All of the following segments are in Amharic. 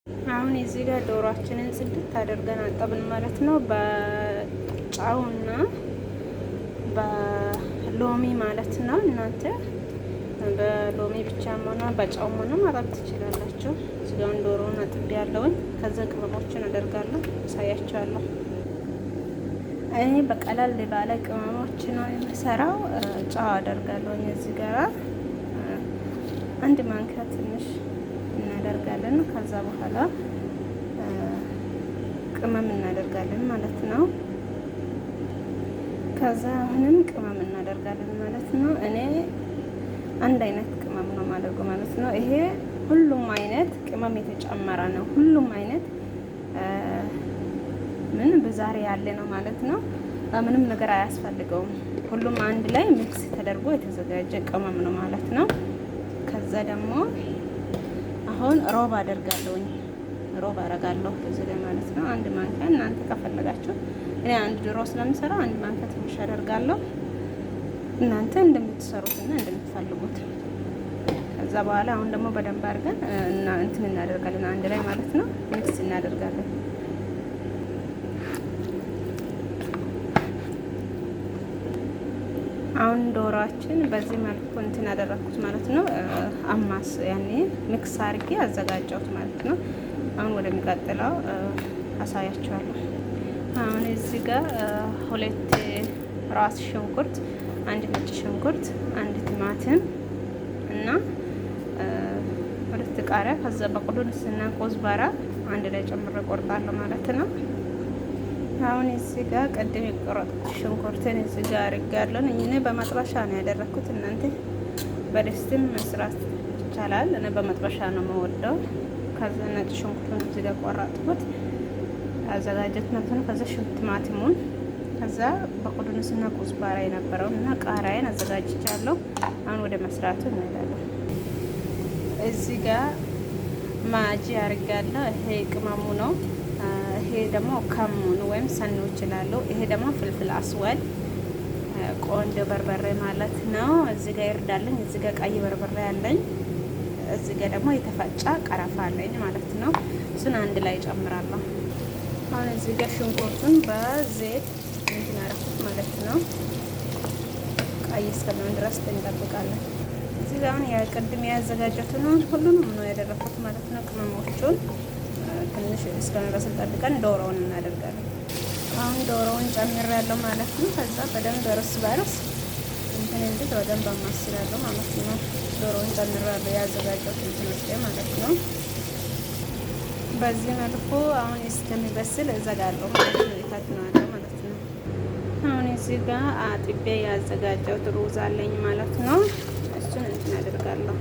አሁን እዚህ ጋር ዶሯችንን ጽድት አድርገን አጠብን ማለት ነው። በጨውና በሎሚ ማለት ነው። እናንተ በሎሚ ብቻም ሆነ በጨውም ሆነ ማጠብ ትችላላችሁ። ስጋውን ዶሮውን አጥቤ ያለውን ከዛ ቅመሞችን አደርጋለሁ፣ አሳያችኋለሁ። እኔ በቀለል ባለ ቅመሞች ነው የምሰራው። ጨው አደርጋለሁ እዚህ ጋራ አንድ ማንኪያ ትንሽ እናደርጋለን። ከዛ በኋላ ቅመም እናደርጋለን ማለት ነው። ከዛ አሁንም ቅመም እናደርጋለን ማለት ነው። እኔ አንድ አይነት ቅመም ነው የማደርገው ማለት ነው። ይሄ ሁሉም አይነት ቅመም የተጨመረ ነው። ሁሉም አይነት ምን ብዛሬ ያለ ነው ማለት ነው። ምንም ነገር አያስፈልገውም። ሁሉም አንድ ላይ mix ተደርጎ የተዘጋጀ ቅመም ነው ማለት ነው። ከዛ ደግሞ አሁን روب አደርጋለሁኝ روب አደርጋለሁ እዚህ ላይ ማለት ነው። አንድ ማንኪያ እናንተ ከፈለጋችሁ፣ እኔ አንድ ዶሮ ስለምሰራ አንድ ማንኪያ ትንሽ አደርጋለሁ። እናንተ እንደምትሰሩትና እንደምትፈልጉት። ከዛ በኋላ አሁን ደግሞ በደንብ አድርገን እና እንትን እናደርጋለን አንድ ላይ ማለት ነው፣ mix እናደርጋለን። አሁን ዶሮአችን በዚህ መልኩ እንትን ያደረኩት ማለት ነው። አማስ ያኔ mix አድርጌ አዘጋጀሁት ማለት ነው። አሁን ወደሚቀጥለው አሳያችኋለሁ። አሁን እዚህ ጋር ሁለት ራስ ሽንኩርት፣ አንድ ነጭ ሽንኩርት፣ አንድ ቲማቲም እና ሁለት ቃሪያ፣ ከዛ بقدونس እና كزبرة አንድ ላይ ጨምሬ ቆርጣለሁ ማለት ነው። አሁን እዚህ ጋር ቅድም የቆረጥኩት ሽንኩርትን እዚህ ጋር አድርጋለሁ። እኔ በመጥበሻ ነው ያደረኩት። እናንተ በድስትም መስራት ይቻላል። እኔ በመጥበሻ ነው የምወደው። ከዛ ነጭ ሽንኩርቱን እዚህ ጋር ቆረጥኩት አዘጋጀት ማለት ነው። ከዛ ቲማቲሙን፣ ከዛ بقدونس ና كزبرة የነበረውን እና ቃሪያን አዘጋጅቻለሁ። አሁን ወደ መስራቱ እንሄዳለን። እዚህ ጋር ማጂ አድርጋለሁ። ይሄ ቅመሙ ነው። ይሄ ደግሞ كمون ወይም ሰኖ እችላለሁ። ይሄ ደግሞ فلفل أسود ቆንጆ በርበሬ ማለት ነው። እዚህ ጋር ይርዳለኝ። እዚህ ጋር ቀይ በርበሬ አለኝ። እዚህ ጋር ደግሞ የተፈጨ ቀረፋ አለኝ ማለት ነው። እሱን አንድ ላይ ጨምራለሁ። አሁን እዚህ ጋር ሽንኩርቱን በዘይት እንትን አደረኩት ማለት ነው። ቀይ እስከሚሆን ድረስ እንጠብቃለን። እዚህ ጋር አሁን ቅድም ያዘጋጀሁትን ሁሉንም ነው ያደረኩት ማለት ነው። ቅመሞቹን ትንሽ እስከሚበስል ጠብቀን ዶሮውን እናደርጋለን። አሁን ዶሮውን ጨምሬያለሁ ማለት ነው። ከዛ በደንብ እርስ በርስ እንትን እንድት በደንብ አማስላለሁ ማለት ነው። ዶሮውን ጨምሬያለሁ ያዘጋጀሁት እንትን ውስጥ ማለት ነው። በዚህ መልኩ አሁን እስከሚበስል እዘጋለሁ ማለት ነው። ይከድነዋለሁ ማለት ነው። አሁን እዚህ ጋር አጥቤ ያዘጋጀሁት ሩዝ አለኝ ማለት ነው። እሱን እንትን አደርጋለሁ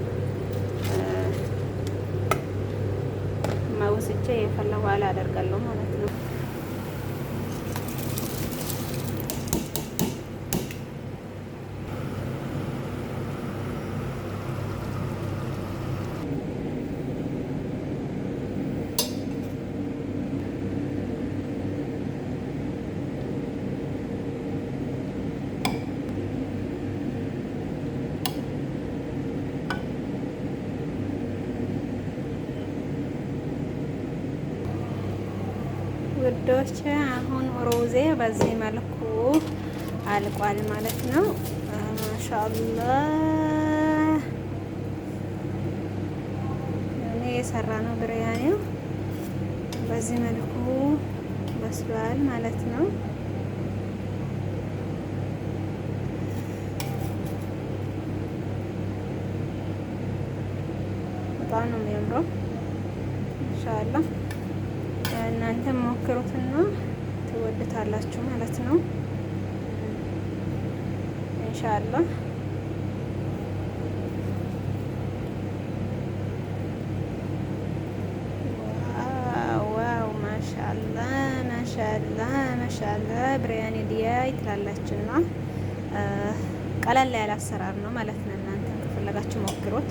ወስጄ የፈላ በኋላ አደርጋለሁ ማለት ነው። ውዶች አሁን ሮዜ በዚህ መልኩ አልቋል ማለት ነው። ማሻአላህ እኔ የሰራ ነው ብርያኒው በዚህ መልኩ በስሏል ማለት ነው። በጣም ነው የሚያምረው። ኢንሻአላህ እናንተ ሞክሩትና ትወዱታላችሁ ማለት ነው። ኢንሻአላህ wow ማሻአላህ ማሻአላህ ማሻአላህ برياني دياي ትላላችሁና ቀለል ያለ አሰራር ነው ማለት ነው። እናንተ ከፈለጋችሁ ሞክሩት።